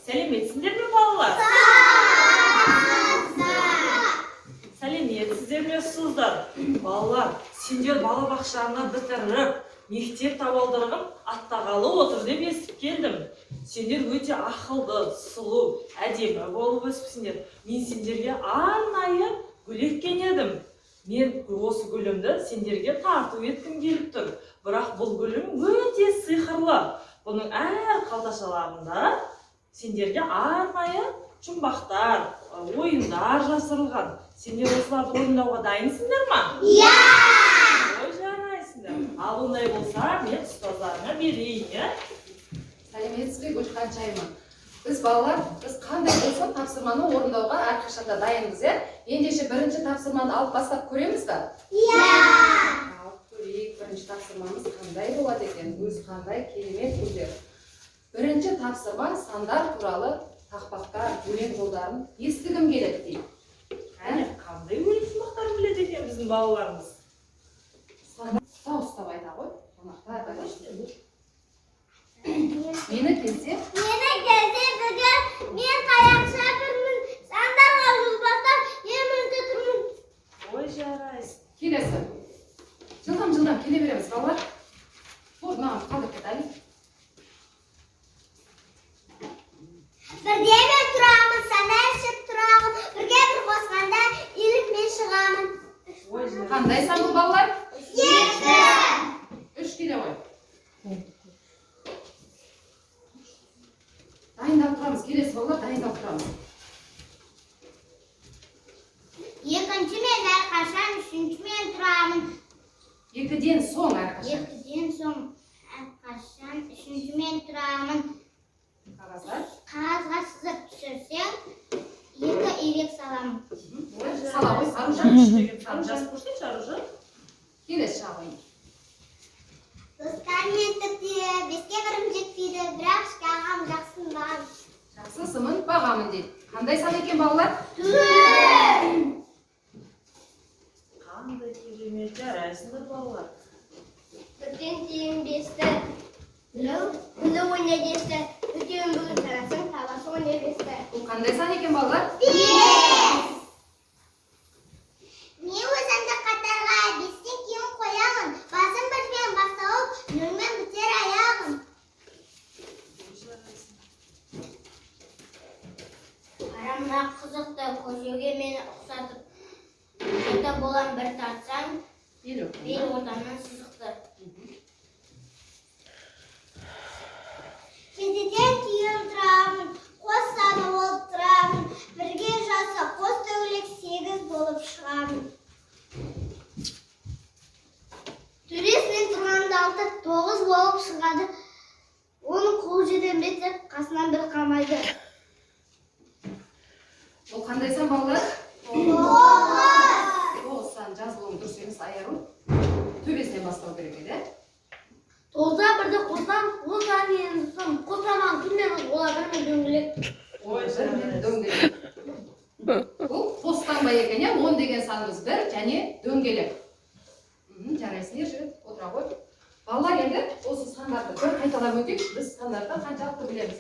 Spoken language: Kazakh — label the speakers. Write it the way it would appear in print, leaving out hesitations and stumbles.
Speaker 1: Сәлеметсіңдер ме, балалар? Сәлеметсіздер ме, ұстаздар? Балалар, сендер балабақшаны бітіріп, мектеп табалдырығын аттағалы отыр деп естіп келдім. Сендер өте ақылды, сұлу, әдемі болып өсіпсіңдер. Мен сендерге арнайы гүл еккен едім. Мен осы гүлімді сендерге тарту еткім келіп тұр. Бірақ бұл гүлім өте сиқырлы. Бұның әр қалташаларында сендерге арнайы жұмбақтар, ойындар жасырылған. Сендер осыларды орындауға дайынсыңдар ма?
Speaker 2: Иә!
Speaker 1: Ой, жарайсыңдар. Ал ондай болса, мен ұстаздарыңа берейін, иә?
Speaker 3: Сәлеметсіз бе, Гүл ханшайымы? Біз, балалар, біз қандай болсын тапсырманы орындауға әрқашанда дайынбыз, иә? Ендеше бірінші тапсырманы алып бастап көреміз ба?
Speaker 2: Иә!
Speaker 3: Алып көрейік, бірінші тапсырмамыз қандай болады екен? Өзі қандай керемет гүлдер. Бірінші тапсырма сандар туралы тақпақтар, өлең жолдарын естігім келеді дейді.
Speaker 1: Әне, қандай өлең жұмбақтарын біледі екен біздің балаларымыз?
Speaker 3: Дауыстап айта ғой. Қонақтар да. Мені келсе,
Speaker 2: Мені келсе бүгін мен таяқша бірмін, сандарға жол бастап ең бірінші тұрмын.
Speaker 1: Ой, жарайсың.
Speaker 3: Келесі. Жылдам, жылдам келе береміз, балалар. Ой, маған қалдырып кет, Али.
Speaker 2: Бірде мен тұрамын, санай ішіп тұрамын, бірге бір қосқанда елік мен шығамын.
Speaker 1: Ой, жарайсың.
Speaker 3: Қандай сан бұл, балалар?
Speaker 2: 2.
Speaker 3: 3 келе ғой. Дайындалып тұрамыз. Келесі, балалар, дайындалып тұрамыз.
Speaker 2: Екінші мен әрқашан, үшінші мен тұрамын.
Speaker 3: 2-ден соң әрқашан.
Speaker 2: 2-ден соң әрқашан, үшінші мен тұрамын.
Speaker 3: Қағазға.
Speaker 2: Қағазға сызып түсірсең, 2 ирек саламын.
Speaker 3: Сала ғой, Аружан.
Speaker 1: 3 деген сан жазып көрсетші, Аружан.
Speaker 3: Келесі шағын.
Speaker 2: Достармен тіпті 5-ке бірім жетпейді, бірақ ішке ағам жақсын маған.
Speaker 3: Жақсы сымын бағамын дейді. Қандай сан екен, балалар?
Speaker 2: 4.
Speaker 1: Қандай керемет, жарайсыңдар, балалар.
Speaker 2: 1-ден кейін 5-ті, күні 17-сі, төртеуін бүгін санасаң, табасың 15-ті.
Speaker 3: Бұл қандай сан екен, балалар?
Speaker 2: 5. Мен өзімді қатарға 5-тен кейін қоямын. Басым бірмен басталып, нөлмен бітер аяғым.
Speaker 1: Ой, жарайсың.
Speaker 2: Қара мына қызықты көжеге мені ұқсатып, жеті болам бір тартсаң,
Speaker 3: Бел
Speaker 2: бел ортамнан сызықты. 7-ден кейін тұрамын, қос саны болып тұрамын, бірге жаса қос дөңгелек 8 болып шығамын. Төбесінен тұрғанда 6, 9 болып шығады. Оны қуып жетем бе қасынан бір қалмайды.
Speaker 3: Бұл қандай сан, балалар?
Speaker 2: 9.
Speaker 3: 9 сан жазылуы дұрыс емес, Айару. Төбесінен бастау керек еді, ә?
Speaker 2: 9-да бірді қосам, 10 сан соң қосаман күнмен олар бір мен дөңгелек.
Speaker 1: Ой,
Speaker 3: Бір мен
Speaker 1: жарайсың.
Speaker 3: дөңгелек. Бұл қос таңба екен, иә? 10 деген санымыз бір және дөңгелек. Жарайсың, Ержігіт, отыра ғой. Балалар, енді осы сандарды бір қайталап өтейікші. Біз сандарды қаншалықты білеміз?